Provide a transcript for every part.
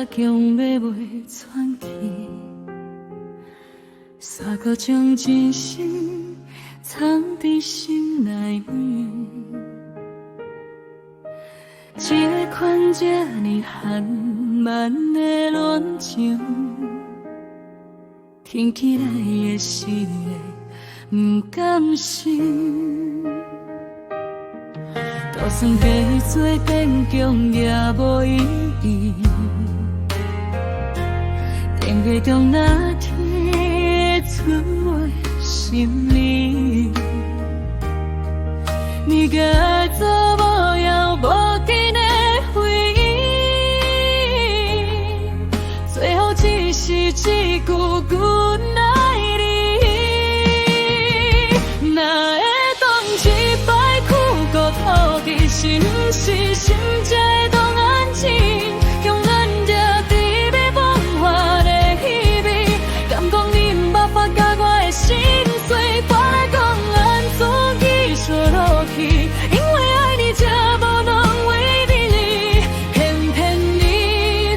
才強欲袂喘氣，煞閣將真心藏佇心內面。這款這呢緩慢的戀情，聽起來會是會毋甘心。就算假做堅強也無意義，電話中若聽會出我的心裡，你共愛做無枵無盡的回憶，最後只是一句阮愛你。哪會當一擺哭過土地，是毋是心才會當安靜？強忍著甜蜜夢幻的氣味，敢講你毋捌發覺我的心碎？我來講按怎繼續落去？因為愛你才無能為力，偏偏你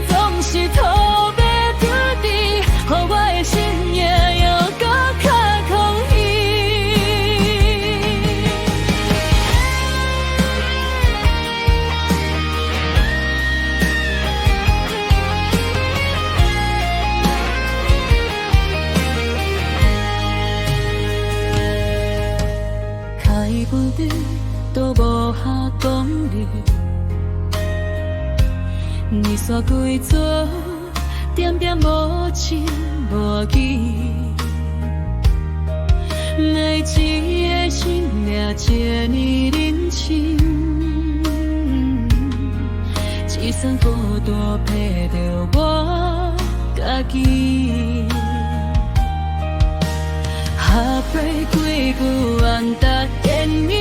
總是塗白塗地，予我的心也猶閣較空虛。開不得都無下公里，連續幾撮點點無情無義，愛一个心命這呢認真，只算孤單陪著我家己。Heartbreak 幾句按搭電影，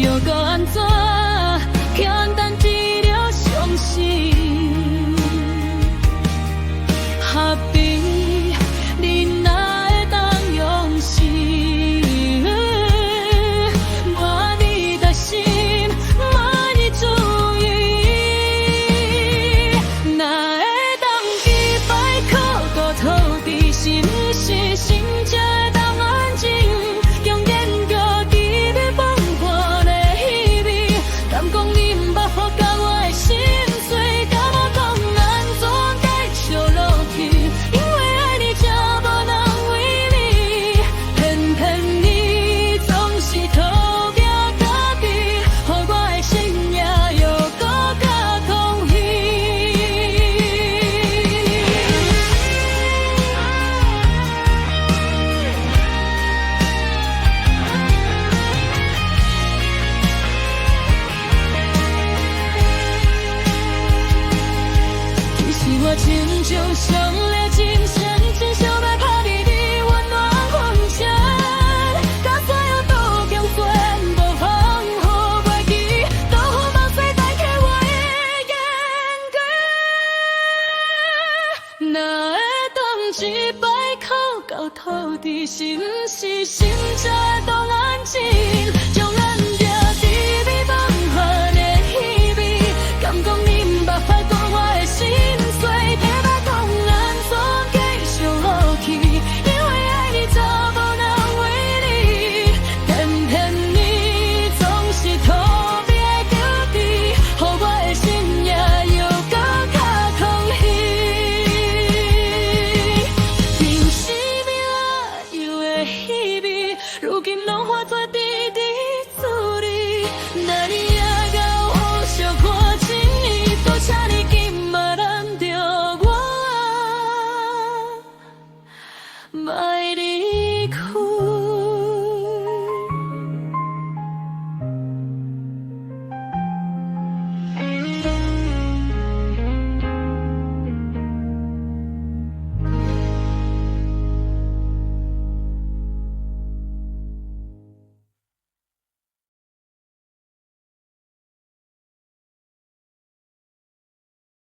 又閣按怎簡單治療傷心？Happy，你哪會當用心？我你的心，莫你注意。哪會當一擺哭過土地，是毋是心才會當安靜？強忍著甜蜜夢幻的氣味，敢講你毋捌發覺我的心碎？敢我講按怎繼續落去？因為愛你才無能為力，偏偏你總是塗鴉家己，予我的心也猶閣較空虛。其實我親像上了真心，真想欲拍你的溫暖風塵，甲所有賭強全部放予袂記，都予夢碎代替我的言語。哪會當一擺哭到土地，是毋是心才